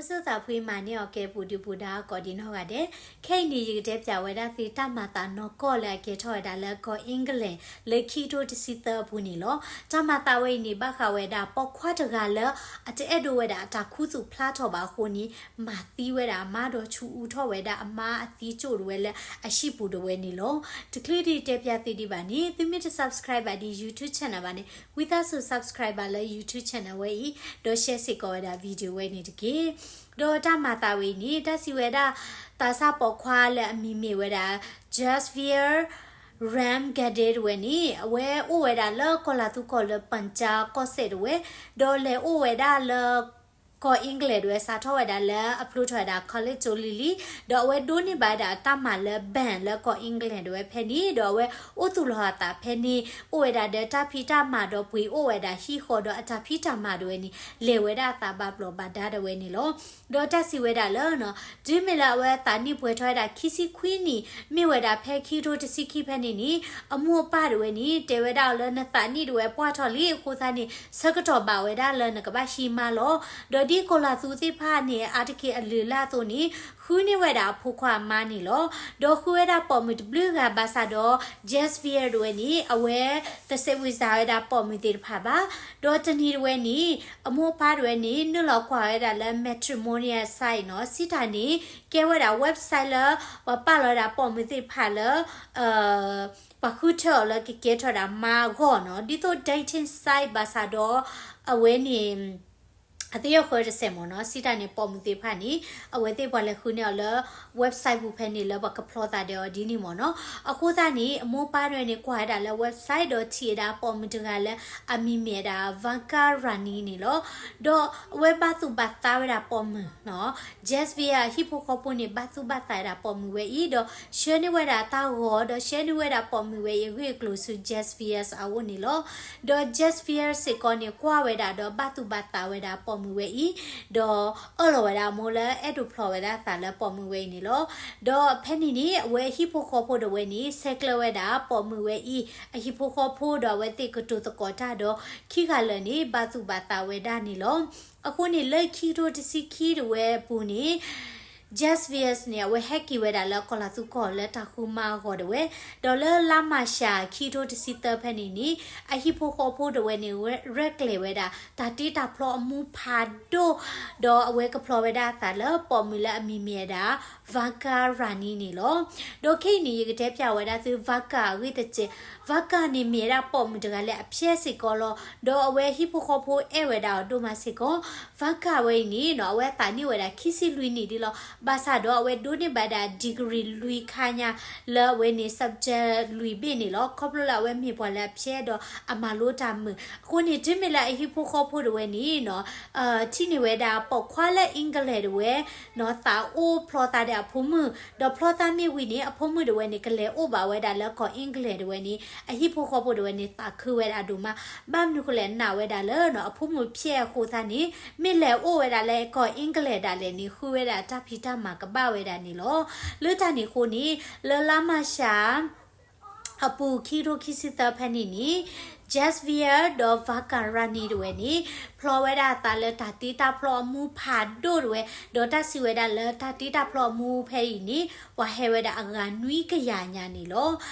ဆိၣ်သးဖှံမၤန့ၢ်အီၤကဲ ပူၤဒုၣ်ပူၤဒါ ကိးဒံနီၢ်ဂၤဒဲး, ခဲအံၤန့ၣ် ယကတဲပၠးဝဲဒၣ်သုတၢ်မၤသးနီၢ်ကီၢ်လၢအကဲထီၣ်ဝဲဒၣ်လၢကီၢ် England လၢခံကထိတဆံသၢအပူၤန့ၣ်လီၤ. တၢ်မၤသးဝဲအံၤန့ၣ် ဘၣ်ဃးဝဲဒၣ်ပိာ်ခွါတဂၤလၢ အတအဲၣ်ဒိးဝဲဒၣ်အတၢ်ခူသူၣ်ဖျါထီၣ်ဘၣ်အဃိန့ၣ် မၤသံဝဲဒၣ်အမါဒီးဆူးအူထီၣ်ဝဲဒၣ်အမါအသံကၠိၣ်ဒၣ်ဝဲလၢ အဟံၣ်ပူၤဒၣ်ဝဲန့ၣ်လီၤ. တချုးဒံးတဲပၠးသုဒံးဘၣ်န့ၣ် သုမ့ၢ်တ subscribe ဘၣ်ဒံး YouTube channel ဘၣ်န့ၣ် ဝံသးစူၤ subscribe ဘၣ်လၢ YouTube channel ဝဲအံၤ ဒီး share စ့ၢ်ကီးဝဲဒၣ် video ဝဲန့ၣ်တက့ၢ်. ဒီးတၢ်မၤသးဝဲအံၤန့ၣ် တၢ်စံးဝဲဒၣ် သးစၢ်ပိာ်ခွါလၢအမံၤမ့ၢ်ဝဲဒၣ် Javier Ramgade တဝဲန့ၣ် အဝဲအိၣ်ဝဲဒၣ်လၢကီၢ်လၤသူကီၢ်လၢ Punjab ကီၢ်စဲၣ်တဝဲ, ဒီးလဲၤအိၣ်ဝဲဒၣ်လၢ ကီၢ် England တဝဲ စးထီၣ်ဝဲဒၣ်လၢအဖျိထီၣ်ဝဲဒၣ် college ကၠိလံၤလံၤ, ဒီးအဝဲဒိးန့ၢ်ဘၣ်ဝဲဒၣ်တၢ်မၤလၢ bank လၢကီၢ် England တဝဲဖဲန့ၣ်, ဒီးအဝဲအိၣ်သူၣ်လီၤအသးဖဲန့ၣ် အိၣ်ဝဲဒၣ်ဒီးတၢ်ဖံးတၢ်မၤဒီးပှ့ၤအိၣ်ဝဲဒၣ်ဟံၣ်ဃီဒီးအတၢ်ဖံးတၢ်မၤတဝဲန့ၣ် လဲၤဝဲဒၣ်အသးဘၣ်ဘျီးဘၣ်ဒါတဝဲန့ၣ်လီၤ. ဒီးတၢ်စံးဝဲဒၣ်လၢ တုၤမ့ၢ်လၢအဝဲသးနံၣ်ပှဲၤထီၣ်ဝဲဒၣ်ခံဆံခွံနံၣ် မ့ၢ်ဝဲဒၣ်ဖဲခံကထိတဆံခံဖဲန့ၣ်န့ၣ် အမိၢ်အပၢ်တဝဲန့ၣ် တဲဝဲဒၣ်အီၤလၢ နသးနံၣ်တဝဲပှၢ်ထီၣ်လံအဃိသတးန့ၣ် ဆၢကတီၢ်ဘၣ်ဝဲဒၣ်လၢနကဘၣ်ဟံးမါလီၤ. ဒီးဒ်ကီၢ်လၤသူသ့ၣ်တဖၣ်န့ၣ် အါတက့ၢ်အလုၢ်အလၢ်အသိးန့ၣ် ဃုန့ၢ်ဝဲဒၣ်အဖိခွါအမါန့ၣ်လီၤ. ဒီးဃုဝဲဒၣ်ပိာ်မုၣ်တဘျုးဂၤဘၣ်ဆၣ်ဒီး Javier တဝဲန့ၣ် အဝဲတစဲးဝံစးဝဲဒၣ်ပိာ်မုၣ်သ့ၣ်တဖၣ်ဘၣ်. ဒီးတနံၤတဝဲန့ၣ် အမိၢ်အပၢ်တဝဲန့ၣ် နုာ်လီၤကွၢ်ဝဲဒၣ်လၢ matrimonial site နီၤ, စံးတၢ်န့ၣ် ကဲဝဲဒၣ် website လၢ ပှၤပာ်လီၤဝဲဒၣ်ပိာ်မုၣ်သ့ၣ်တဖၣ်လၢ ပှၤဃုထၢအီၤလၢကကဲထီၣ်ဝဲဒၣ်မါအဂီၢ်နီၤ, ဒ်သိး dating site ဘၣ်ဆၣ်ဒီး အဝဲန့ၣ် အသ့ၣ်အဃၢတစဲးမ့ၢ်နီၤ, စံးတၢ်န့ၣ် ပိာ်မုၣ်သ့ၣ်တဖၣ်န့ၣ် အဝဲသ့ၣ်ပှၤလဲၤဃုန့ၢ်အီၤလၢ website ပူၤဖဲန့ၣ် လၢပှၤကဖျီသးဒီးအီၤဒ်န့ၣ်မ့ၢ်နီၤ. အဃိသတးန့ၣ် အမိၢ်ပၢ်တဝဲန့ၣ် ကွၢ်ဝဲဒၣ်လၢ website ဒီးထံၣ်ဝဲဒၣ်ပိာ်မုၣ်တဂၤလၢ အမံၤမ့ၢ်ဝဲဒၣ် Vanka Rani န့ၣ်လီၤ. ဒီးအဝဲဘၣ်သူၣ်ဘၣ်သးဝဲဒၣ်ပိာ်မုၣ်နီၤ, Javier အဟံၣ်ဖိဃီဖိန့ၣ် ဘၣ်သူၣ်ဘၣ်သးဝဲဒၣ်ပိာ်မုၣ်ဝဲအံၤ ဒီးဆှၢန့ၢ်ဝဲဒၣ်တၢ်ဂီၤ ဒီးဆှၢန့ၢ်ဝဲဒၣ်ပိာ်မုၣ်ဝဲအံၤအဂ့ၢ်အကျိၤဆူ Javier အအိၣ်န့ၣ်လီၤ. ဒီး Javier စ့ၢ်ကီးန့ၣ် ကွၢ်ဝဲဒၣ်ဒီးဘၣ်သူၣ်ဘၣ်သးဝဲဒၣ်ပိာ်မုၣ်ဝဲအံၤ, ဒီးအၢၣ်လီၤဝဲဒၣ်အမိၢ်လၢအဲၣ်ဒိးဖျီဝဲဒၣ်သးလၢပိာ်မုၣ်ဝဲအံၤန့ၣ်လီၤ. ဒီးဖဲန့ၣ်န့ၣ် အဝဲအဟံၣ်ဖိဃီဖိတဝဲန့ၣ် ဆဲးကျၢဝဲဒၣ်ပိာ်မုၣ်ဝဲအံၤ အဟံၣ်ဖိဃီဖိဒီးအဝဲသ့ၣ်ကတိၤသကိးတၢ်ဒီး ခံဂၤလၢာ်န့ၣ် ဘၣ်သူၣ်ဘၣ်သးဝဲဒၣ်န့ၣ်လီၤ. အဃိန့ၣ် လၢခံကထိတဆံခံတဝဲအပူၤန့ၣ် Javier န့ၣ် အဝဲဟဲက့ၤဝဲဒၣ်လၢကီၢ်လၤသူကီၢ်လၢတၢ်ဃုမါအဂီၢ်တဝဲ, ဒီးလၢလါမၢ်ၡး ခံကထိတဆံသၢဖဲန့ၣ်န့ၣ် အဟံၣ်ဖိဃီဖိတဝဲန့ၣ် ရဲၣ်ကျဲၤဝဲဒၣ် တၢ်တ့တၢ်ဖျီအမူဖးဒိၣ်, ဒီးအဝဲကဖျီဝဲဒၣ်အသးလၢပိာ်မုၣ်လၢအမံၤမ့ၢ်ဝဲဒၣ် Vanka Rani န့ၣ်လီၤ. ဒီးခဲအံၤန့ၣ် ယကတဲပၠးဝဲဒၣ်သု Vanka အဂ့ၢ်တစဲး, Vanka န့ၣ်မ့ၢ်ဝဲဒၣ်ပိာ်မုၣ်တဂၤလၢအဖျဲးစ့ၢ်ကီးလီၤ. ဒီးအဝဲဟံၣ်ဖိဃီဖိအဲၣ်ဝဲဒၣ်အီၤဒိၣ်မးစ့ၢ်ကီး. Vanka ဝဲအံၤန့ၣ်နီၤ အဝဲသးနံၣ်ဝဲဒၣ်ခံဆံလွံၢ်နံၣ်ဒ်လီၤ. ဘၣ်ဆၣ်ဒီးအဝဲဒိးန့ၢ်ဘၣ်ဒၣ် degree လွံၢ်ခါညါ လၢအဝဲန့ၣ် subject လွံၢ်ဘ့ၣ်န့ၣ်လီၤ. ခီဖျိလၢအဝဲမ့ၢ်ပှၤလၢအဖျဲးဒီးအမၤလိတၢ်မုာ်အဃိန့ၣ် တုၤမ့ၢ်လၢအဟံၣ်ဖိဃီဖိတဝဲန့ၣ်နီၤ ထံၣ်န့ၢ်ဝဲဒၣ်ပိာ်ခွါလၢ England တဝဲနီၤ သးအိၣ်ဖျီသးဒီးအဖိမုၣ်, ဒီးဖျီသးမ့ၢ်ဝံၤန့ၣ် အဖိမုၣ်တဝဲန့ၣ် ကလဲၤအိၣ်ဘၣ်ဝဲဒၣ်လၢကီၢ် England တဝဲန့ၣ် အဟံၣ်ဖိဃီဖိတဝဲန့ၣ် သးခုဝဲဒၣ်ဒိၣ်မး. ဘၣ်မနုၤဃိလဲၣ် နာ်ဝဲဒၣ်လၢနီၤ အဖိမုၣ်ဖျဲးအဃိသတးန့ၣ် မ့ၢ်လဲၤအိၣ်ဝဲဒၣ်လၢကီၢ် England ဒၣ်လဲာ်န့ၣ် ဃုဝဲဒၣ်တၢ်ဖံးတၢ်မၤကဘၣ်ဝဲဒၣ်န့ၣ်လီၤ. လၢတၢ်န့ၣ်အဃိန့ၣ် လၢလါမၢ်ၡး အပူၤခံကထိခံဆံသၢဖဲန့ၣ်န့ၣ် Javier ဒီး Vanka Rani တဝဲန့ၣ် ဖျီဝဲဒၣ်အသးလၢတၢ်တ့တၢ်ဖျီအမူဖးဒိၣ်တဝဲ, ဒီးတၢ်စံးဝဲဒၣ်လၢတၢ်တ့တၢ်ဖျီအမူဖဲအံၤန့ၣ် ပှၤဟဲဝဲဒၣ်အဂၤနွံကယၤညါန့ၣ်လီၤ.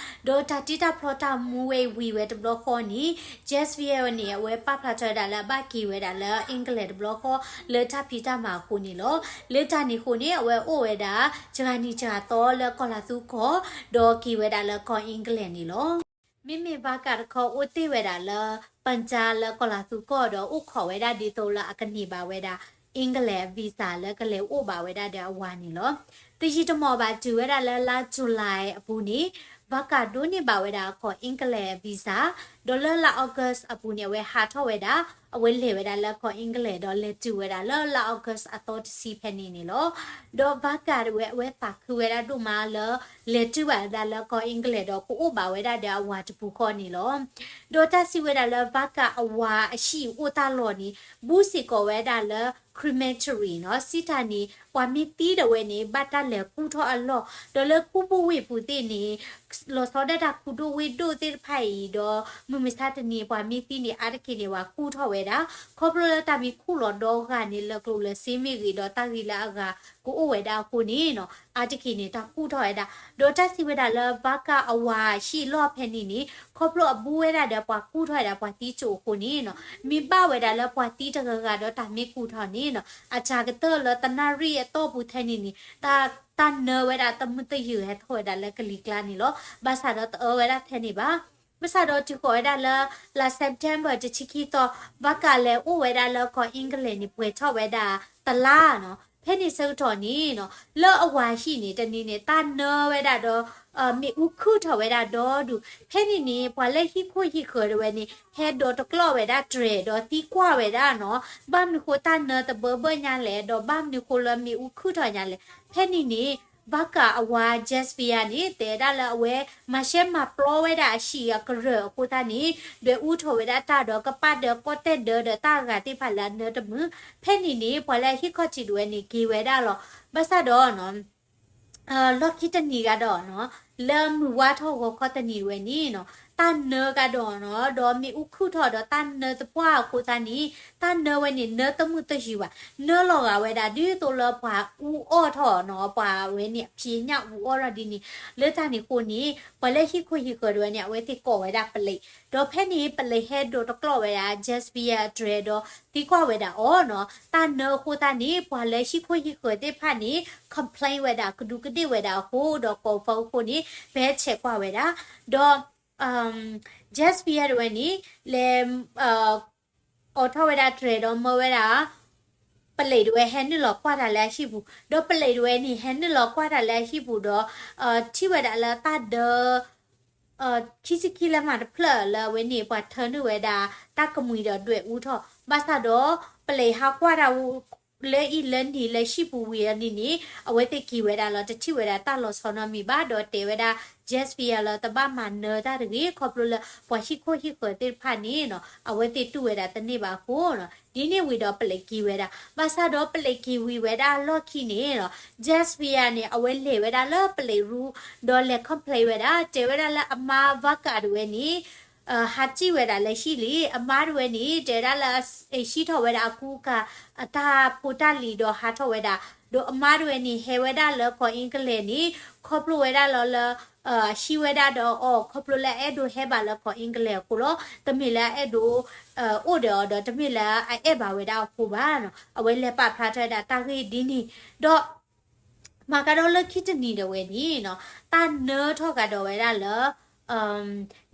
ဒီးတၢ်တ့တၢ်ဖျီတၢ်မူဝဲအံၤဝံၤဝဲတဘျီဃီန့ၣ် Javier န့ၣ် အဝဲပာ်ဖျါထီၣ်ဝဲဒၣ်လၢအဘၣ်က့ၤဝဲဒၣ်လၢ England တဘျီဃီ လၢတၢ်ဖံးတၢ်မၤအဃိန့ၣ်လီၤ. လၢတၢ်န့ၣ်အဃိန့ၣ် အဝဲအိၣ်ဝဲဒၣ် စှၤနံၣ်စှၤသီလၢကီၢ်လၤသူကီၢ် ဒီးက့ၤဝဲဒၣ်လၢကီၢ် England န့ၣ်လီၤ. မ့မ့ၢ် Vanka တခီ အိၣ်တ့ၢ်ဝဲဒၣ်လၢ Punjab လၢကီၢ်လၤသူကီၢ်ဒီး အိၣ်ခိးဝဲဒၣ်ဒ်သိးလၢအကန့ၢ်ဘၣ်ဝဲဒၣ် England visa လၢကလဲၤအိၣ်ဘၣ်ဝဲဒၣ်ဒီးအဝၤန့ၣ်လီၤ. တယံာ်တမီၢ်ဘၣ် တုၤဝဲဒၣ်လၢလါ July အပူၤန့ၣ် Vanka ဒိးန့ၢ်ဘၣ်ဝဲဒၣ်ကီၢ် England visa ဒီးလၢလါ August အပူၤန့ၣ် အဝဲဟးထီၣ်ဝဲဒၣ် အဝဲလဲၤဝဲဒၣ်လၢကီၢ် England ဒီးလဲၤတုၤဝဲဒၣ်လၢလါ August အသီတဆံဖဲန့ၣ်န့ၣ်လီၤ. ဒီး Vanka တဝဲ အဝဲသးခုဝဲဒၣ်ဒိၣ်မးလၢ လဲၤတုၤဘၣ်ဝဲဒၣ်လၢကီၢ် England ဒီးကအိၣ်ဘၣ်ဝဲဒၣ်ဒီးအဝၤတပူၤဃီန့ၣ်လီၤ. ဒီးတၢ်စံးဝဲဒၣ်လၢ Vanka အဝၤအဟံၣ်အိၣ်တၢ်လီၢ်န့ၣ် ဘူးစ့ၢ်ကီးဝဲဒၣ်လၢ crematory နီၤ, စံးတၢ်န့ၣ် ပှၤမ့ၢ်သံဒၣ်ဝဲန့ၣ် ဘၣ်တၢ်လဲၤကူၣ်ထီၣ်အလီၢ်, ဒီးလၢကူပူၤဝ့ၢ်ပူၤသ့ၣ်န့ၣ် လီၤဆီဒၣ်တၢ်ခူဒိၣ်ဝ့ၢ်ဒိၣ်သ့ၣ်တဖၣ်အံၤဒီး မုၢ်မဆါတနံၤပှၤမ့ၢ်သံန့ၣ် အါတက့ၢ်န့ၣ် ပှၤကူၣ်ထီၣ်ဝဲဒၣ် ခီဖျိလၢတၢ်မ့ၢ်ခူၣ်လီၤဒီဂၤန့ၣ် လၢကျိၤလၢစ့မ့ၢ်ဂ့ၤ ဒီးတၢ်ဂ့ၤလၢအဂၤကအိၣ်ဝဲဒၣ်အဃိန့ၣ်နီၤ အါတက့ၢ်န့ၣ် တၢ်ကူၣ်ထီၣ်ဝဲဒၣ် ဒီးတၢ်စံးဝဲဒၣ်လၢ ဘၣ်ကၣ်အဝၤဟံၣ်လီၢ်ဖဲန့ၣ်န့ၣ် ခီဖျိအဘူးဝဲဒၣ်ဒီးပှၤကူၣ်ထီၣ်ဝဲဒၣ်ပှၤသံစိးအဃိန့ၣ်နီၤ မ့ၢ်ဘၣ်ဝဲဒၣ်လၢပှၤသံတဂၤဂၤဒီးတၢ်မ့ၢ်ကူၣ်ထီၣ်န့ၣ်နီၤ အစှၤကတၢၢ်လၢတနၣ်ရံၣ်အတီၢ်ပူၤထဲန့ၣ်န့ၣ် တၢ် တၢ်နၢဝဲဒၣ်တမုာ်တယုာ်ဟဲထီၣ်ဝဲဒၣ်လၢကလံၤကျါန့ၣ်လီၤ. ဘၣ်ဆၣ်ဒီးတအၢဝဲဒၣ်ထဲန့ၣ်ဘၣ်. ဘၣ်ဆၣ်ဒီးတုၤဃီၤဝဲဒၣ်လၢ လါ September တဆံခံသီ ဘၣ်ကၣ်လဲၤအိၣ်ဝဲဒၣ်လၢကီၢ် England န့ၣ် ပှဲၤထီၣ်ဝဲဒၣ်တလါနီၤ. ဖဲန့ၣ်ဆၢကတီၢ်န့ၣ်နီၤ လၢအဝၤဟံၣ်န့ၣ် တနံၤန့ၣ် တၢ်နၢဝဲဒၣ်ဒီး မ့ၣ်အူခုၣ်ထီၣ်ဝဲဒၣ်ဒီဒူၣ်. ဖဲန့ၣ်န့ၣ် ပှၤလၢဟံၣ်ခိၣ်ဟံၣ်ဃၢၤတဝဲန့ၣ် ဟဲဒိးတကျီၢ်ဝဲဒၣ်တြဲၤဒီးသံကွၢ်ဝဲဒၣ်နီၤ ဘၣ်မနုၤဃိတၢ်နၢတဘၢဘၢၣ်ညါလဲၣ် ဒီးဘၣ်မနုၤဃိလၢမ့ၣ်အူခုၣ်ထီၣ်ညါလဲၣ်. ဖဲန့ၣ်န့ၣ် ဘၣ်ကၣ်အဝၤ Jaspia န့ၣ် တဲဝဲဒၣ်လၢအဝဲ မၤရှဲမၤပျီဝဲဒၣ်အဟံၣ်အကရၢၢ်အဃိသတးန့ၣ် ဒွဲၣ်အူထီၣ်ဝဲဒၣ်တၢ်ဒီးကပာ်ဒၢကီၢ်တဲၣ်ဒၢဒီးတၢ်အဂၤသ့ၣ်တဖၣ်လၢအနၢတမုာ်. ဖဲန့ၣ်န့ၣ် ပှၤလၢအဟံၣ်ခီၣ်ထံးတဝဲန့ၣ် က့ၤဝဲဒၣ်လီၤ. ဘၣ်ဆၣ်ဒီး လီၢ်ခံတနံၤကဒီးနီၤ လၢမုၢ်ဝါထီၣ်ဂီၤခီတနံၤတဝဲန့ၣ်နီၤ တၢ်နၢကဒီးနီၤ ဒီးမ့ၣ်အူခုၣ်ထီၣ်ဒီးတၢ်နၢသပှၢ်အဃိသတးန့ၣ် တၢ်နၢဝဲန့ၣ် နၢတမုာ်တယုာ်ဘၣ်. နၢလီၤဂာ်ဝဲဒၣ်ဒ်သိးလၢပှၤအူအီၣ်ထီၣ်နီၤ ပှၤဝဲန့ၣ်အဖံးအညၣ်အူအီၣ်ထီၣ်ဒ်န့ၣ် လၢတၢ်န့ၣ်အဃိန့ၣ် ပှၤလၢဟံၣ်ခိၣ်ဟံၣ်ဃၢၤတဝဲန့ၣ် အဝဲသ့ၣ်ကိးဝဲဒၣ်ပလံး ဒီးဖဲန့ၣ်ပလံးဟဲဒိးတကျီၢ်ဝဲဒၣ် Jaspia အတြဲၤဒီးသံကွၢ်ဝဲဒၣ်အီၤနီၤ တၢ်နၢအဃိသတးန့ၣ် ပှၤလၢဟံၣ်ခိၣ်ဟံၣ်ဃၢၤသ့ၣ်တဖၣ်န့ၣ် complain ဝဲဒၣ် ကဒူးကဒ့ၣ်ဝဲဒၣ်အဃိ ဒီးကိးဖီအဃိန့ၣ် ပဟဲဆဲးကွၢ်ဝဲဒၣ် ဒီး Jaspia တဝဲန့ၣ် လဲၤ အိးထီၣ်ဝဲဒၣ်တြဲၤဒီးမၢဝဲဒၣ် ပလံးတဝဲဟဲနုာ်လီၤကွၢ်တၢ်လၢအဟံၣ်ပူၤ ဒီးပလံးတဝဲန့ၣ် ဟဲနုာ်လီၤကွၢ်တၢ်လၢအဟံၣ်ပူၤဒီး ထံၣ်ဝဲဒၣ်လၢတၢ်ဒၢ ခံဆံခံလၢမးတဖျၢၣ်လၢအဝဲန့ၣ် ပှၤထၢနုာ်ဝဲဒၣ်တၢ်ကမှံၤဒီးဒွဲၣ်အူထီၣ် ဘၣ်ဆၣ်ဒီး ပလံးဟးကွၢ်တၢ် လၢအံၤလၢနံၤလၢဟံၣ်ပူၤဝံၤအနံၤန့ၣ် အဝဲသ့ၣ်က့ၤဝဲဒၣ်လီၤ တထံၣ်ဝဲဒၣ်တၢ်လီၤဆီနီတမံၤဘၣ် ဒီးတဲဝဲဒၣ် Jaspia လၢတဘၣ်မၤနၢတၢ်တဂ့ၤ ခီဖျိလၢပှၤဟံၣ်ခိၣ်ဟံၣ်ဃၢၤသ့ၣ်တဖၣ်န့ၣ်နီၤ အဝဲသ့ၣ်တူၢ်ဝဲဒၣ်တန့ၢ်ဘၣ်အဃိနီၤ ဒ်န့ၣ်ဝံၤဒီးပလံးက့ၤဝဲဒၣ် ဘၣ်ဆၣ်ဒီးပလံးက့ၤဝံၤဝဲဒၣ်အလီၢ်ခံန့ၣ်နီၤ Jaspia န့ၣ် အဝဲလဲၤဝဲဒၣ်လၢပလံးရူ ဒီးလဲၤ complain ဝဲဒၣ် တဲဝဲဒၣ်လၢအမါ ဘၣ်ကၣ်တဝဲန့ၣ် ဟးစံၣ်ဝဲဒၣ်လၢဟံၣ်လံ အမါတဝဲန့ၣ် တဲဝဲဒၣ်လၢ ဟံးထီၣ်ဝဲဒၣ်အကူအကၤ အတၢ်ဖိတၢ်လံၤဒီးဟးထီၣ်ဝဲဒၣ် ဒီးအမါတဝဲန့ၣ် ဟဲဝဲဒၣ်လၢကီၢ် England န့ၣ် ခီဖျိဝဲဒၣ်လီၤလၢ ဟံးဝဲဒၣ်ဒီးအီၤ ခီဖျိလၢအအဲၣ်ဒိးဟဲဘၣ်လၢကီၢ် England အဃိလီၤ တမ့ၢ်လၢအအဲၣ်ဒိး အိၣ်ဒီးအီၤဒီး တမ့ၢ်လၢအအဲၣ်ဘၣ်ဝဲဒၣ်အဃိဘၣ်နီၤ အဝဲလဲၤပာ်ဖျါထီၣ်ဝဲဒၣ်တၢ်ဂ့ၢ်ဒ်န့ၣ် ဒီး မၤကဒီးလၢခံတနံၤတဝဲန့ၣ်နီၤ တၢ်နၢထီၣ်ကဒီးဝဲဒၣ်လၢ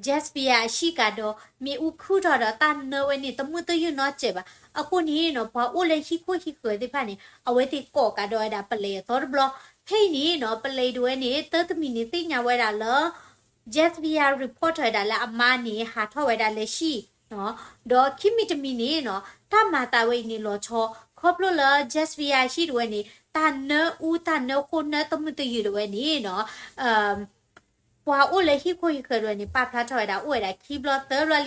Jaspia အဟံၣ်ကဒီး မ့ၣ်အူခုၣ်ထီၣ်ဒီးတၢ်နၢဝဲန့ၣ် တမုာ်တယုာ်နီတစဲးဘၣ်. အဃိန့ၣ်နီၤ ပှၤအိၣ်လၢဟံၣ်ခိၣ်ဟံၣ်ဃၢၤသ့ၣ်တဖၣ်န့ၣ် အဝဲသ့ၣ်ကိးကဒီးဝဲဒၣ်ပလံးအသီတဘျီ. ဖဲအံၤန့ၣ်နီၤ ပလံးတဝဲန့ၣ် တၢ်တမံၤန့ၣ်သ့ၣ်ညါဝဲဒၣ်လၢ Jaspia report ထီၣ်ဝဲဒၣ်လၢအမါန့ၣ် ဟးထီၣ်ဝဲဒၣ်လၢဟံၣ်နီၤ ဒီးခံမံၤတမံၤန့ၣ်နီၤ တၢ်မၤသးဝဲအံၤန့ၣ်လီၤဆီ ခီဖျိလၢ Jaspia ဟံၣ်တဝဲန့ၣ် တၢ်နၢအူတၢ်နၢဃိနၢတမုာ်တယုာ်တဝဲန့ၣ်နီၤ ပှၤအိၣ်လၢဟံၣ်ခိၣ်ဟံၣ်ဃၢၤတဝဲန့ၣ် ပာ်ဖျါထီၣ်ဝဲဒၣ်အိၣ်ဝဲဒၣ်ခံဘျီသၢဘျီလံ.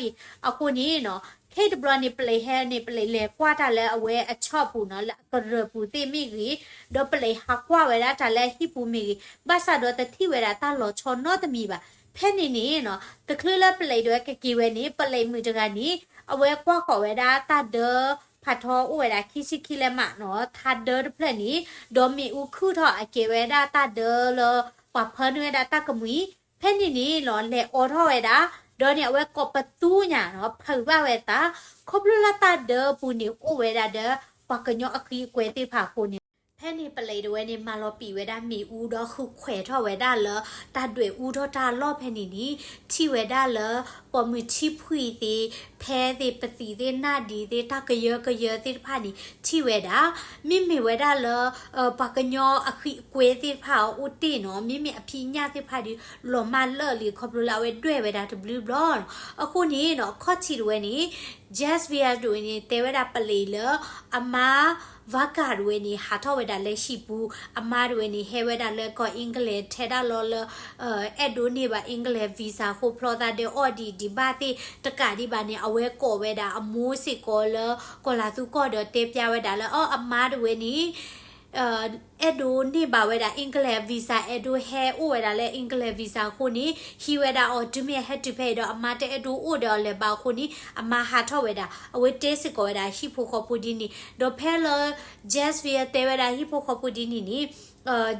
အဃိန့ၣ်နီၤ ခဲအံၤတဘျီန့ၣ် ပလံးဟဲန့ၣ် ပလံးလဲၤကွၢ်တၢ်လၢအဝဲအဆီၣ်ပူၤနီၤ လၢအကရၢၢ်ပူၤသ့ၣ်မ့ၢ်ဂ့ၤ, ဒီးပလံးဟးကွၢ်ဝဲဒၣ်တၢ်လၢအဟံၣ်ပူၤမ့ၢ်ဂ့ၤ, ဘၣ်ဆၣ်ဒီးတထံၣ်ဝဲဒၣ်တၢ်လီၤဆီနီတမံၤဘၣ်. ဖဲန့ၣ်န့ၣ်နီၤ တချုးလၢပလံးတဝဲကက့ၤဝဲန့ၣ် ပလံးမုၣ်တဂၤန့ၣ် အဝဲကွၢ်ဃီၤဝဲဒၣ်တၢ်ဒၢ ဖးထီအိၣ်ဝဲဒၣ်ခံဆံခံလၢမးနီၤ ထါဒၢတဖျၢၣ်န့ၣ် ဒီးမ့ၣ်အူခုၣ်ထီၣ်အကဲဝဲဒၣ်တၢ်ဒၢလၢ ပှၤဖၢနုာ်ဝဲဒၣ်တၢ်ကမှံၤ ဖဲန့ၣ်န့ၣ်နီၤ လဲၤအိးထီၣ်ဝဲဒၣ် ဒီးန့ၣ် အဝဲကိးပသူညါနီၤ ဖုးဘၣ်ဝဲသး ခီဖျိလၢတၢ်ဒၢပူၤန့ၣ် အိၣ်ဝဲဒၣ်ဒီး ပှၤကညီအဃံအကွဲသ့ၣ်တဖၣ်အဃိန့ၣ် ဖဲန့ၣ်ပလံးတဝဲန့ၣ် မၤလီၤပံာ်ဝဲဒၣ်မ့ၣ်အူဒီးဃုခွဲးထီၣ်ဝဲဒၣ်လၢ တၢ်ဒွဲၣ်အူထီၣ်တၢ်အလီၢ်ဖဲန့ၣ်န့ၣ် ထံၣ်ဝဲဒၣ်လၢ ပိာ်မုၣ်ထံဖှံသ့ၣ် ဖဲသ့ၣ် ပသံၣ်သ့ၣ် နၣ်ဒံသ့ၣ် တၢ်ကယၢကယၢသ့ၣ်တဖၣ်န့ၣ် ထံၣ်ဝဲဒၣ် မ့မ့ၢ်ဝဲဒၣ်လၢ ပှၤကညီအဃံအကွဲသ့ၣ်တဖၣ်အအိၣ်တ့ၢ်နီၤ မ့မ့ၢ်အဖံးအညၣ်သ့ၣ်တဖၣ်ဒီး လီၤမၢ်လၢာ်လံ ခီဖျိလၢအဝဲဒွဲၣ်ဝဲဒၣ်တဘျုးဘျီနီၤ. အဃိန့ၣ်နီၤ အခီၣ်ထံးတဝဲန့ၣ် Jaspia တဝဲန့ၣ် တဲဝဲဒၣ်ပလံးလၢ အမါ ဘၣ်ကၣ်တဝဲန့ၣ် ဟးထီၣ်ဝဲဒၣ်လၢဟံၣ်ပူၤ အမါတဝဲန့ၣ် ဟဲဝဲဒၣ်လၢကီၢ် England ထဲဒၣ်လီၤလၢ အဲၣ်ဒိးန့ၢ်ဘၣ် England visa ဃိဖျီသးဒီးအီၣ်ဒံးဒံးဘၣ်သ့ၣ်တကးဒံးဘၣ်န့ၣ် အဝဲကိးဝဲဒၣ်အမိၢ်စ့ၢ်ကီးလၢ ကီၢ်လၤသူကီၢ်ဒီးတဲပျါဝဲဒၣ်လၢ အီ အမါတဝဲန့ၣ် အဲၣ်ဒိးန့ၢ်ဘၣ်ဝဲဒၣ် England visa, အဲၣ်ဒိးဟဲအိၣ်ဝဲဒၣ်လၢ England visa အဃိန့ၣ် ဟံးဝဲဒၣ်အီၤ တုၤမ့ၢ်အဟဲတုၤဖဲအံၤဒီး အမါတအဲၣ်ဒိးအိၣ်ဒီးအီၤလၢၤဘၣ်အဃိန့ၣ် အမါဟးထီၣ်ဝဲဒၣ်, အဝဲတဲစ့ၢ်ကီးဝဲဒၣ်ဟံၣ်ဖိဃီဖိဒ်န့ၣ်, ဒီးဖဲလၢ Jasvia တဲဝဲဒၣ်ဟံၣ်ဖိဃီဖိဒ်န့ၣ်န့ၣ်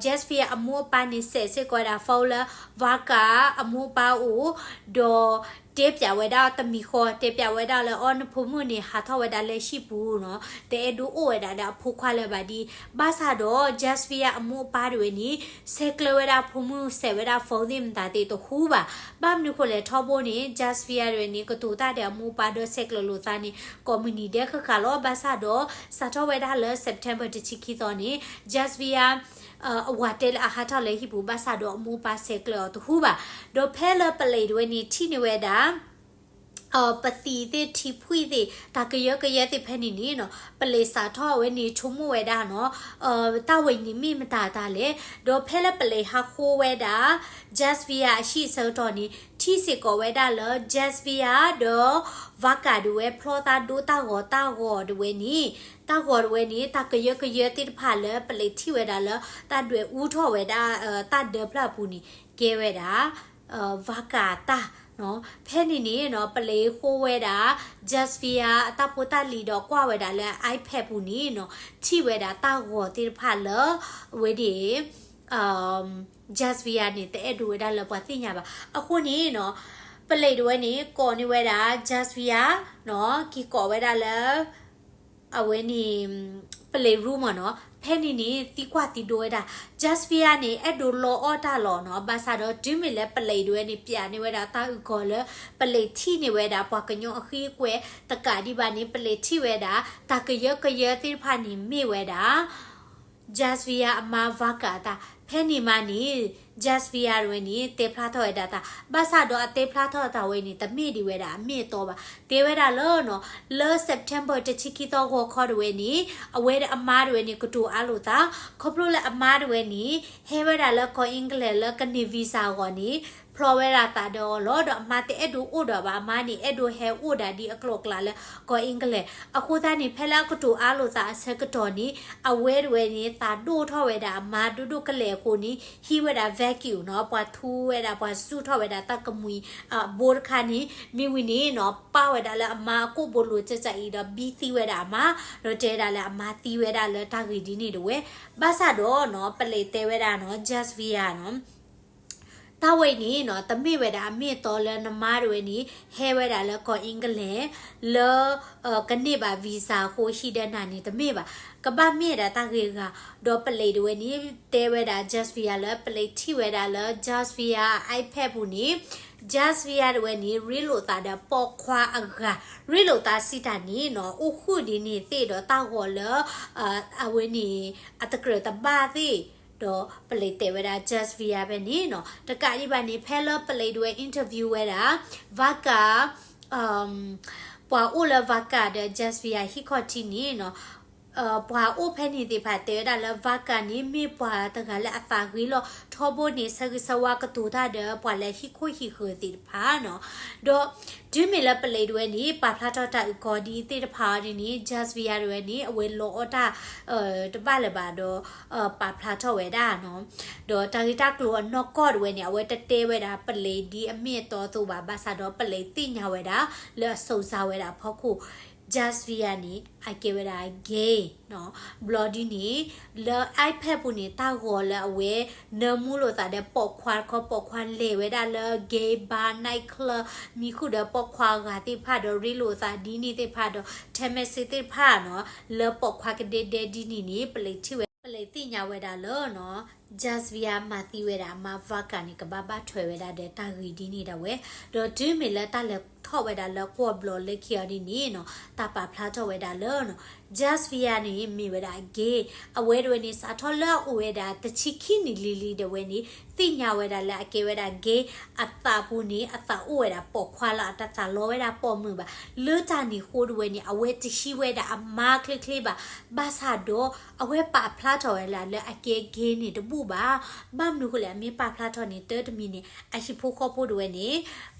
Jasvia အမိၢ်အပၢ်န့ၣ် စဲးစ့ၢ်ကီးဝဲဒၣ် phone လၢ Varga အမိၢ်အပၢ်အအိၣ်, ဒီးတဲပၠးဝဲဒၣ်တမံၤဃီ, တဲပၠးဝဲဒၣ်လၢ အီ နဖိမုၣ်န့ၣ် ဟးထီၣ်ဝဲဒၣ်လၢဟံၣ်ပူၤနီၤ, တအဲၣ်ဒိးအိၣ်ဝဲဒၣ်ဒီးအဖိခွါလၢၤဘၣ်ဒ်, ဘၣ်ဆၣ်ဒီး Jasvia အမိၢ်အပၢ်တဝဲန့ၣ် ဆဲးကျၢဝဲဒၣ်ဖိမုၣ် စဲးဝဲဒၣ် phone သ့ၣ်မတၤသ့ၣ်တဟူဘၣ်. ဘၣ်မနုၤဃိလဲၣ် ထီဘိန့ၣ် Jasvia တဝဲန့ၣ် ကတိၤတၢ်ဒီးအမိၢ်အပၢ်ဒီး ဆဲးကျၢလိာ်သးန့ၣ် ကိးမုၢ်နံၤဒဲးဃၣ်ဃၣ်လီၤ. ဘၣ်ဆၣ်ဒီး စးထီၣ်ဝဲဒၣ်လၢ September တဆံခံသီန့ၣ် Jasvia အဝၤတဲလၢအဟးထီၣ်လၢဟံၣ်ပူၤ ဘၣ်ဆၣ်ဒီးအမိၢ်အပၢ်ဆဲးကျၢအီၤတဟူဘၣ်. ဒီးဖဲလၢပလံးတဝဲန့ၣ် ထံၣ်န့ၢ်ဝဲဒၣ် ပသံးသ့ၣ် ထံဖှံၣ်သ့ၣ် တၢ်ကယၢကယဲသ့ၣ်ဖဲန့ၣ်န့ၣ်နီၤ, ပလံးစးထီၣ်ဝဲန့ၣ် ဆိကမိၣ်ဝဲဒၣ်နီၤ, တၢ်ဝဲအံၤန့ၣ်မ့ၢ်မတၤတၢ်လဲၣ်. ဒီးဖဲလၢပလံးဟးဃိဝဲဒၣ် Jasvia အဟံၣ်အဆၢကတီၢ်န့ၣ် ထံၣ်စ့ၢ်ကီးဝဲဒၣ်လၢ Jasvia ဒီး Varga တဝဲဖျီသးဒိတၢ်ဂီၤ, တၢ်ဂီၤတဝဲန့ၣ်, တၢ်ဂီၤတဝဲန့ၣ် တၢ်ကယၢကယဲသ့ၣ်တဖၣ်လၢပလံးထံၣ်ဝဲဒၣ်လၢ တၢ်ဒွဲၣ်အူထီၣ်ဝဲဒၣ် တၢ်ဒၢဖျၢၣ်အပူၤန့ၣ် ကဲဝဲဒၣ် Varga တၢ်နီၤ. ဖဲန့ၣ်န့ၣ်နီၤ ပလံးဃိဝဲဒၣ် Jasvia အတၢ်ဖိတၢ်လံၤဒီးကွၢ်ဝဲဒၣ်လၢ iPad ပူၤန့ၣ်နီၤ, ထံၣ်ဝဲဒၣ်တၢ်ဂီၤသ့ၣ်တဖၣ်လၢ အဝဲန့ၣ် Jasvia န့ၣ် တအဲၣ်ဒိးဝဲဒၣ်လၢပှၤသ့ၣ်ညါဘၣ်. အဃိန့ၣ်နီၤ ပလံးတဝဲန့ၣ် ကိးန့ၢ်ဝဲဒၣ် Jasvia နီၤ, က့ၤကိးဝဲဒၣ်လၢ အဝဲန့ၣ် ပလံး room မ့ၢ်နီၤ, ဖဲန့ၣ်န့ၣ် သံကွၢ်သံဒိးဝဲဒၣ် Jasvia န့ၣ် အဲၣ်ဒိးလီအီၣ်တၢ်လီၤနီၤ. ဘၣ်ဆၣ်ဒီး တုၤမ့ၢ်လၢပလံးတဝဲန့ၣ် ပၠးန့ၢ်ဝဲဒၣ်တၢ်အုၣ်ကီၤလၢ ပလံးထံၣ်န့ၢ်ဝဲဒၣ် ပှၤကညီအဃံအကွဲ တကးဒံးဘၣ်န့ၣ် ပလံးထံၣ်ဝဲဒၣ် တၢ်ကယၢကယဲသ့ၣ်တဖၣ်န့ၣ် မ့ၢ်ဝဲဒၣ် Jasvia အမါ Varga အတၢ်. ဖဲန့ၣ်မးန့ၣ် Jasvia တဝဲန့ၣ် တဲဖျါထီၣ်ဝဲဒၣ်တၢ်, ဘၣ်ဆၣ်ဒီးအတဲဖျါထီၣ်တၢ်ဝဲန့ၣ် တမ့ၢ်ဒံးဝဲဒၣ်အမ့ၢ်အတီဘၣ်. တဲဝဲဒၣ်လၢနီၤ လၢ September တဆံခံသီဂီၤခီတဝဲန့ၣ် အဝဲအမါတဝဲန့ၣ် ကတိၤအါလိာ်သး, ခီဖျိလၢအမါတဝဲန့ၣ် ဟဲဝဲဒၣ်လၢကီၢ် England လၢကန့ၢ် visa အဂီၢ်န့ၣ် ဖျီဝဲဒၣ်သးဒီးအီၤလီၤ. ဒီးအမါတအဲၣ်ဒိးအိၣ်ဒီးဘၣ်, အမါန့ၣ် အဲၣ်ဒိးဟဲအိၣ်ဒၣ်ဒ်အကျိၤအကျဲလၢကီၢ် England. အဃိသတးန့ၣ် ဖဲလၢအကတိၤအါလိာ်သးအဆၢကတီၢ်န့ၣ် အဝဲတဝဲန့ၣ် သးဒိၣ်ထီၣ်ဝဲဒၣ်အမါဒိၣ်ဒိၣ်ကလဲာ်အဃိန့ၣ် ဟံးဝဲဒၣ် vacuum နီၤ, ပှၤထူဝဲဒၣ် ပှၤစူၢ်ထီၣ်ဝဲဒၣ်တၢ်ကမှံၤ အဘိတခါန့ၣ် မ့ၢ်ဝံၤန့ၣ်နီၤ ပာ်ဝဲဒၣ်လၢအမါအကိာ်ဘိလိၤကၠးကၠးအံၤဒီး ဘံသံဝဲဒၣ်အမါ, ဒီးတဲဒၣ်လၢအမါသံဝဲဒၣ်လၢတၢ်ဂ့ၢ်ဒ်န့ၣ်တဝဲ. ဘၣ်ဆၣ်ဒီးနီၤ ပလံးတဲဝဲဒၣ်နီၤ Jasvia နီၤ တၢ်ဝဲအံၤန့ၣ်နီၤ တမ့ၢ်ဝဲဒၣ်အမ့ၢ်အတီလၢနမါတဝဲန့ၣ် ဟဲဝဲဒၣ်လၢကီၢ် England လၢ ကန့ၢ်ဘၣ် visa အဃိ ဟံးဒီးနၤန့ၣ် တမ့ၢ်ဘၣ်. ကဘၣ်မ့ၢ်ဒၣ်တၢ်ဂ့ၢ်အဂၤ, ဒီးပလံးတဝဲန့ၣ် တဲဝဲဒၣ် Jasvia လၢ ပလံးထံၣ်ဝဲဒၣ်လၢ Jasvia iPad ပူၤန့ၣ် Jasvia တဝဲန့ၣ် ရ့လိာ်သးဒီးပိာ်ခွါအဂၤ, ရ့လိာ်သးစံးတၢ်န့ၣ်နီၤ အိၣ်ဃုာ်ဒ်န့ၣ်သ့ၣ်ဒီးတၢ်ဂီၤလၢ အဝဲန့ၣ် အတကြၢးတဘၣ်သ့ၣ် ဒီးပလံးတဲဝဲဒၣ် Jasvia ဖဲန့ၣ်နီၤ. တကးဒံးဘၣ်န့ၣ် ဖဲလၢပလံးတဝဲ interview ဝဲဒၣ် Varga ပှၤအိၣ်လၢ Varga ဒီး Jasvia ဟံၣ်ခီၣ်ထံးန့ၣ်နီၤ ပှၤအိၣ်ဖဲန့ၣ်သ့ၣ်တဖၣ်တဲဝဲဒၣ်လၢ Varga န့ၣ် မ့ၢ်ပှၤတဂၤလၢအသးဂ့ၤလီၤ. ထီဘိန့ၣ် ဆၢဂ့ၤဆၢဝါကတိၤတၢ်ဒီးပှၤလၢဟံၣ်ခိၣ်ဟံၣ်ဃၢၤသ့ၣ်တဖၣ်နီၤ. ဒီးတုၤမ့ၢ်လၢပလံးတဝဲန့ၣ် ပာ်ဖျါထီၣ်တၢ်အုၣ်ကီၤဒ်သ့ၣ်တဖၣ်အီၤဒ်န့ၣ် Jasvia တဝဲန့ၣ် အဝဲလီအီၣ်တၢ် တဘၣ်လၢၤဘၣ်ဒီး ပာ်ဖျါထီၣ်ဝဲဒၣ်နီၤ. ဒီးတၢ်ဂ့ၢ်တၢ်ကျိၤအနီၢ်ကီၢ်တဝဲန့ၣ် အဝဲတတဲဝဲဒၣ်ပလံးဒ်အမ့ၢ်အတီအသိးဘၣ်. ဘၣ်ဆၣ်ဒီးပလံးသ့ၣ်ညါဝဲဒၣ် လၢအစိၤစါဝဲဒၣ်အဖီခိၣ် Jasvia န့ၣ် အကဲဝဲဒၣ် gay နီၤ. ဘျီဒ်န့ၣ် လၢ iPad ပူၤန့ၣ် တၢ်ဂီၤလၢအဝဲ နၢမူလိာ်သးဒီးပိာ်ခွါတခီ ပိာ်ခွါလဲၤဝဲဒၣ်လၢ gay bar night club မံဃုာ်ဒီးပိာ်ခွါဂၤသ့ၣ်တဖၣ်ဒီး ရ့လိာ်သးဒ်န့ၣ်သ့ၣ်တဖၣ်ဒီး ထဲမဲာ်စ့သ့ၣ်တဖၣ်နီၤ လၢပိာ်ခွါကဒဲဒဲဒ်န့ၣ်န့ၣ် ပလံးထံၣ်ဝဲ ပလံးသ့ၣ်ညါဝဲဒၣ်လၢနီၤ Jasvia မၤသံဝဲဒၣ်အမါ Varga န့ၣ် ကဘၣ်ဘၣ်ထွဲဝဲဒၣ်ဒီးတၢ်ဂ့ၢ်ဒ်န့ၣ်ဒၣ်ဝဲ. ဒီးတုၤမ့ၢ်လၢတၢ်လဲၤထီၣ်ဝဲဒၣ်လၢကွီၢ်ဘျီလၢခံအီၤဒ်န့ၣ်နီၤ တၢ်ပာ်ဖျါထီၣ်ဝဲဒၣ်လၢနီၤ Jasvia န့ၣ်မ့ၢ်ဝဲဒၣ် gay အဝဲတဝဲန့ၣ် စးထီၣ်လၢအအိၣ်ဝဲဒၣ်တဆံခံနံၣ်လံၤလံၤတဝဲန့ၣ် သ့ၣ်ညါဝဲဒၣ်လၢအကဲဝဲဒၣ် gay အသးပူၤန့ၣ် အသးအိၣ်ဝဲဒၣ်ပိာ်ခွါလီၤ. အတသးလီဝဲဒၣ်ပိာ်မုၣ်ဘၣ်. လၢတၢ်န့ၣ်အဃိတဝဲန့ၣ် အဝဲတဟံးဝဲဒၣ်အမါချ့ချ့ဘၣ်. ဘၣ်ဆၣ်ဒီး အဝဲပာ်ဖျါထီၣ်ဝဲဒၣ်လၢအကဲ gay န့ၣ်တဘူၣ်ဘၣ်. ဘၣ်မနုၤအဃိလဲၣ် အမ့ၢ်ပာ်ဖျါထီၣ်န့ၣ် တၢ်တမံၤန့ၣ် အဟံၣ်ဖိဃီဖိတဝဲန့ၣ်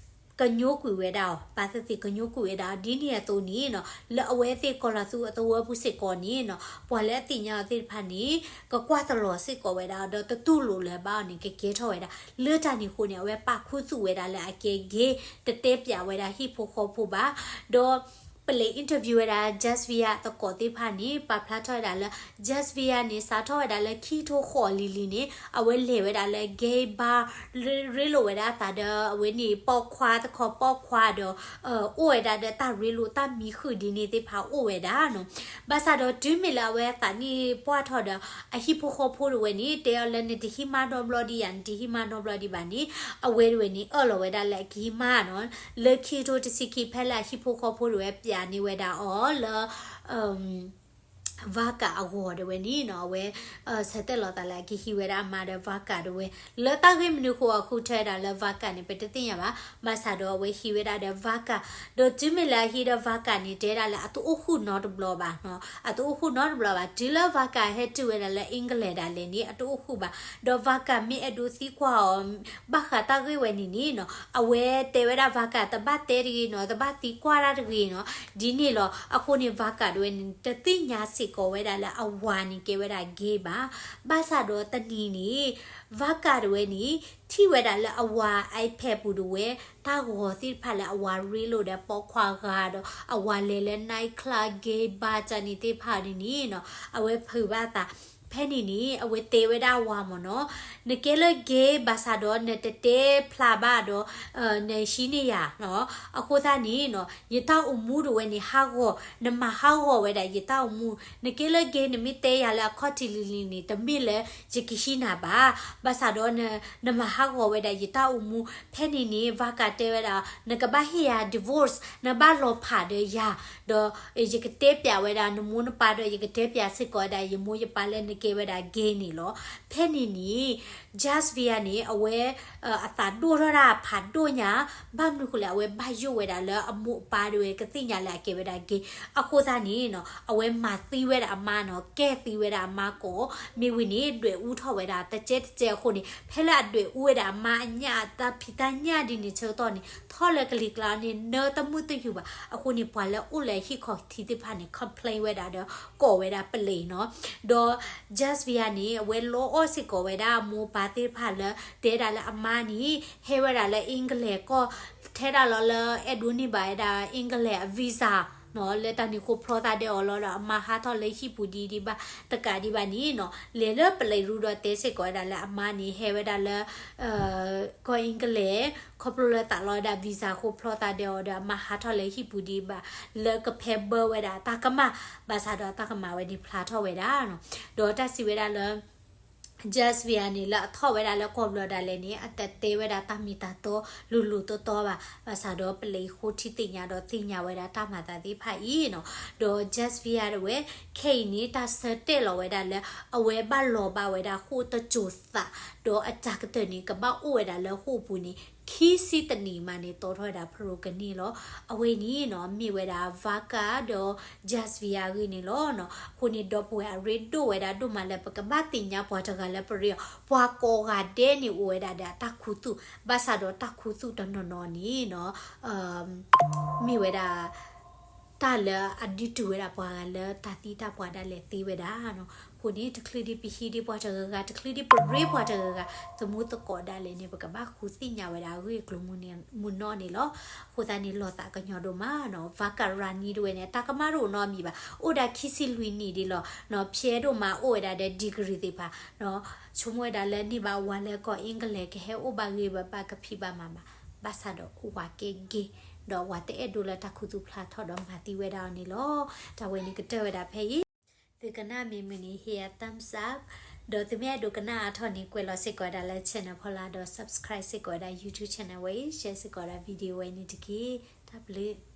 ကညိကွံာ်ဝဲဒၣ်အီၤ, ဘၣ်သ့ၣ်သ့ၣ်ကညိကွံာ်ဝဲဒၣ်အီၤ ဒ်န့ၣ်အသိးန့ၣ်နီၤ, လၢအဝဲသ့ၣ်ကီၤလၤသူအသဝီပူၤစ့ၢ်ကီးန့ၣ်နီၤ, ပှၤလၢအသ့ၣ်ညါအီၤသ့ၣ်တဖၣ်န့ၣ် ကကွၢ်တလီၤစ့ၢ်ကီးဝဲဒၣ်အီၤ ဒီးတတူၢ်လိာ်လၢၤဘၣ်အီၤန့ၣ် ကကဲထီၣ်ဝဲဒၣ်. လၢတၢ်န့ၣ်အဃိန့ၣ် အဝဲပာ်ခူသူၣ်ဝဲဒၣ်လၢအကဲ gay တတဲပၠးဝဲဒၣ်ဟံၣ်ဖိဃီဖိဘၣ်. ဒီး ပလံး interview ဝဲဒၣ် Jasvia သကိးသ့ၣ်တဖၣ်န့ၣ် ပာ်ဖျါထီၣ်ဝဲဒၣ်လၢ Jasvia န့ၣ် စးထီၣ်ဝဲဒၣ်လၢခံကထိဃိးလံၤလံၤန့ၣ် အဝဲလဲၤဝဲဒၣ်လၢ gay bar ရ့လိာ်ဝဲဒၣ်အသးဒီး အဝဲန့ၣ်ပိာ်ခွါတခီပိာ်ခွါဒီး အိၣ်ဝဲဒၣ်ဒီးတၢ်ရ့လိာ်တၢ်မံဃုာ်ဒ်န့ၣ်သ့ၣ်တဖၣ်အိၣ်ဝဲဒၣ်နီၤ. ဘၣ်ဆၣ်ဒီးတုၤမ့ၢ်လၢအဝဲအသးနံၣ်ပှၢ်ထီၣ်ဒီး အဟံၣ်ဖိဃီဖိတဝဲန့ၣ် တဲအီၤလၢနတဟံးမါနီတဘျီဒံးယၤ နတဟံးမါနီတဘျီဒံးဘၣ်န့ၣ် အဝဲတဝဲန့ၣ် အၢၣ်လီၤဝဲဒၣ်လၢအကဟံးမါနီၤ. လၢခံကထိတဆံခံ ဖဲလၢအဟံၣ်ဖိဃီဖိတဝဲပၠးန့ၢ်ဝဲဒၣ်အီၤလၢ Vaka အဂီၢ်တဝဲန့ၣ်နီၤ, အဝဲ ဆၢတဲာ်လီၤသးလၢအကဟံးဝဲဒၣ်အမါဒီး Vaka တဝဲ လၢတၢ်ဂ့ၢ်မနုၤအဃိအဃုထၢဝဲဒၣ်လၢ Vaka န့ၣ် ပတသ့ၣ်ညါဘၣ်. ဘၣ်ဆၣ်ဒီးအဝဲဟံးဝဲဒၣ်ဒီး Vaka ဒီးတုၤမ့ၢ်လၢအဟံးဒီး Vaka န့ၣ် တဲဒၣ်လၢအတအိၣ်ဃုာ်နီတဘျီဘၣ်နီၤ, အတအိၣ်ဃုာ်နီတဘျီဘၣ်. တုၤလၢ Vaka ဟဲတုၤဝဲဒၣ်လၢ England ဒၣ်လဲာ်န့ၣ် အတအိၣ်ဃုာ်ဘၣ်. ဒီး Vaka မ့ၢ်အဲၣ်ဒိးသံကွၢ်အီၤ ဘၣ်ဃးတၢ်ဂ့ၢ်ဝဲန့ၣ်န့ၣ်နီၤ, အဝဲတဲဝဲဒၣ် Vaka တဘၣ်တဲတဂ့ၤနီၤ, တဘၣ်သံကွၢ်တၢ်တဂ့ၤနီၤ, ဒ်န့ၣ်လီၤ. အဃိန့ၣ် Vaka တဝဲန့ၣ် တသ့ၣ်ညါစ့ၢ်ကီးဝဲဒၣ်လၢအဝၤန့ၣ်ကဲဝဲဒၣ် gay ဘၣ်. ဘၣ်ဆၣ်ဒီးတနံၤန့ၣ် Vaka တဝဲန့ၣ် ထံၣ်ဝဲဒၣ်လၢအဝၤ iPad ပူၤတဝဲ တၢ်ဂီၤသ့ၣ်တဖၣ်လၢအဝၤရ့လိာ်ဒီးပိာ်ခွါဂၤဒီး အဝၤလဲၤလၢ night club gay bar ကန့ၣ်သ့ၣ်တဖၣ်န့ၣ်န့ၣ်နီၤ, အဝဲဖုးဘၣ်သး ဖဲန့ၣ်န့ၣ် အဝဲတဲဝဲဒၣ်အဝၤမ့ၢ်နီၤ, နကဲလၢ gay ဘၣ်ဆၣ်ဒီးနတတဲဖျါဘၣ်ဒီး နဟံးန့ၢ်ယၤနီၤ, အဃိသတးန့ၣ်နီၤ ယတၢ်အိၣ်မူတဝဲန့ၣ် ဟးဂီၤ, နမၤဟးဂီၤဝဲဒၣ်ယတၢ်အိၣ်မူ, နကဲလၢ gay နမ့ၢ်တဲယၤလၢအခီၣ်ထံးလံၤလံၤန့ၣ် တမ့ၢ်လၢယကဟံးနၤဘၣ်, ဘၣ်ဆၣ်ဒီး နမၤဟးဂီၤဝဲဒၣ်ယတၢ်အိၣ်မူ. ဖဲန့ၣ်န့ၣ် Vaka တဲဝဲဒၣ် နကဘၣ်ဟ့ၣ်ယၤ divorce, နဘၣ်လီၤဖးဒီးယၤ, ဒီးယကတဲပၠးဝဲဒၣ်နမိၢ်နပၢ်ဒီး ယကတဲပၠးစ့ၢ်ကီးဝဲဒၣ်ယမိၢ်ယပၢ်လၢနကဲဝဲဒၣ် gay န့ၣ်လီၤ. ဖဲန့ၣ်န့ၣ် Jasvia န့ၣ် အဝဲ အသးဒိၣ်ထီၣ်ဒၣ်ဖးဒိၣ်ညါ, ဘၣ်မနုၤဃိလဲၣ် အဝဲဘၣ်ယိၣ်ဝဲဒၣ်လၢအမိၢ်အပၢ်တဝဲကသ့ၣ်ညါလၢအကဲဝဲဒၣ် gay, အဃိသတးန့ၣ်နီၤ အဝဲမၤသံဝဲဒၣ်အမါနီၤ, ကဲသံဝဲဒၣ်အမါကီး, မ့ၢ်ဝံၤန့ၣ် ဒွဲၣ်အူထီၣ်ဝဲဒၣ်တကဲတကဲအဃိန့ၣ် ဖဲလၢအဒွဲၣ်အူဝဲဒၣ်အမါအညၣ် တၢ်ဖံးတၢ်ညၣ်ဒ်န့ၣ်ဆၢကတီၢ်န့ၣ် ထီၣ်လၢကလံၤကျါန့ၣ် နၢတမုာ်တယုၢ်ဘၣ်. အဃိန့ၣ် ပှၤလၢအိၣ်လၢဟံၣ်ခီၣ်ထံးသ့ၣ်တဖၣ်န့ၣ် complain ဝဲဒၣ်ဒီး ကိးဝဲဒၣ်ပလံးနီၤ, ဒီး Jasvia န့ၣ် အဝဲလီအီၣ်စ့ၢ်ကီးဝဲဒၣ်အမိၢ်အပၢ်သ့ၣ်တဖၣ်လၢ တဲဒၣ်လၢအမါန့ၣ် ဟဲဝဲဒၣ်လၢ England ကီၢ် ထဲဒၣ်လီၤလၢအဲၣ်ဒိးန့ၢ်ဘၣ်ဝဲဒၣ် England အ visa နီၤ, လၢတၢ်န့ၣ်ဃိဖျီသးဒဲးအီၤလီၤဒီး အမါဟးထီၣ်လၢဟံၣ်ပူၤဒံးဒံးဘၣ်တကးဒံးဘၣ်န့ၣ်နီၤ, လဲၤလၢပလံးရူဒီးတဲစ့ၢ်ကီးဝဲဒၣ်လၢအမါန့ၣ် ဟဲဝဲဒၣ်လၢ ကီၢ် England ခီဖျိလၢသးလီဝဲဒၣ် visa ဃိဖျီသးဒဲးအီၤဒီး အမါဟးထီၣ်လၢဟံၣ်ပူၤဒံးဘၣ် လၢကဖဲဘၢဝဲဒၣ်တၢ်ကမၣ်, ဘၣ်ဆၣ်ဒီးတၢ်ကမၣ်ဝဲန့ၣ်ဖျါထီၣ်ဝဲဒၣ်နီၤ, ဒီးတၢ်စံးဝဲဒၣ်လၢ Jasvia န့ၣ် လၢအထီၣ်ဝဲဒၣ်လၢကီၢ်ဘျီဒၣ်လဲာ်န့ၣ် အတတဲဝဲဒၣ်တၢ်မ့ၢ်တၢ်တီလိၤလိၤတီတီဘၣ်, ဘၣ်ဆၣ်ဒီးပလံးဃိထံသ့ၣ်ညါဒီးသ့ၣ်ညါဝဲဒၣ်တၢ်မၤသးသ့ၣ်တဖၣ်အံၤနီၤ, ဒီး Jasvia တဝဲ ခဲအံၤန့ၣ် တၢ်ဆၢတဲာ်လီၤဝဲဒၣ်လၢ အဝဲဘၣ်လီၤဘၣ်ဝဲဒၣ်ဃိၣ်တစိၤသး, ဒီးအတၢ်ကတၢၢ်န့ၣ် ကဘၣ်အိၣ်ဝဲဒၣ်လၢဃိၣ်ပူၤန့ၣ် ခံဆံတနံၣ်မးန့ၣ် တီထီၣ်ဝဲဒၣ်ဖရိကန့ၢ်လီၤ. အဝဲန့ၣ်နီၤ မ့ၢ်ဝဲဒၣ် Vaka ဒီး Jasvia အဂ့ၢ်န့ၣ်လီၤ. အဃိန့ၣ် ဒီပုၢ်ဝဲၢ်အရ့ဒိၣ်ဝဲဒၣ်ဒိၣ်မးလၢ ပကဘၣ်သ့ၣ်ညါပှၤတဂၤလၢပရ့အီၤ, ပှၤကိးဂၤဒဲးန့ၣ်အိၣ်ဝဲဒၣ်ဒီးအတၢ်ခူသူၣ်, ဘၣ်ဆၣ်ဒီးတၢ်ခူသူၣ်တနီၤနီၤန့ၣ်နီၤ မ့ၢ်ဝဲဒၣ် တၢ်လၢအဒုးတုၤဝဲဒၣ်ပှၤဂၤလၢတၢ်သံတၢ်ပှၢ်ဒၣ်လဲာ်သ့ဝဲဒၣ်နီၤ. အဃိန့ၣ် တချုးဒံးပဟံးဒံးပှၤတဂၤဂၤ, တချုးဒံးပရ့ပှၤတဂၤဂၤ, သမူသကိးဒၣ်လဲာ်န့ၣ် ပကဘၣ်ဃုသ့ၣ်ညါဝဲဒၣ်အဂ့ၢ်အကျိၤမုၢ်နီၢ်န့ၣ်, မုၢ်နီၢ်န့ၣ်လီၤ. အဃိသတးန့ၣ် လီၤသးကညီၤဒိၣ်မးနီၤ, Vaka Rani တဝဲန့ၣ် အတၢ်ကမၣ်တအိၣ်နီတမံၤဘၣ်, အိၣ်ဒၣ်ခံဆံလွံၢ်နံၣ်ဒံးလီၤနီၤ, ဖျဲဒိၣ်မးအိၣ်ဝဲဒၣ်ဒီး degree သ့ၣ်တဖၣ်နီၤ, ဆိကမိၣ်ဝဲဒၣ်လၢန့ၢ်ဘၣ်ဝၤလၢကီၢ် England ကဟဲအိၣ်ဘၣ်ဂ့ၤဘၣ်ဘၣ် ကဖံးဘၣ်မၤဘၣ်, ဘၣ်ဆၣ်ဒီးဝၤကဲ gay ဒီးဝၤတအဲၣ်ဒိးလၢတၢ်ခူသူၣ်ဖျါထီၣ်ဒီးမၤသံဝဲဒၣ်အီၤန့ၣ်လီၤ. တၢ်ဝဲန့ၣ်ကတၢၢ်ဝဲဒၣ်ဖဲအံၤ, သုကနၣ်မ့ၢ်မုာ်န့ၣ် ဟ့ၣ်ယၤ thumbs up, ဒီးသုမ့ၢ်အဲၣ်ဒိးကနၣ်အါထီၣ်န့ၣ် ကွဲးလီၤစ့ၢ်ကီးဝဲဒၣ်လၢ channel ဖီလာ်ဒီး subscribe စ့ၢ်ကီးဝဲဒၣ် YouTube channel ဝဲအံၤ, share စ့ၢ်ကီးဝဲဒၣ် video ဝဲန့ၣ်တက့ၢ်. တၢ်ဘျုး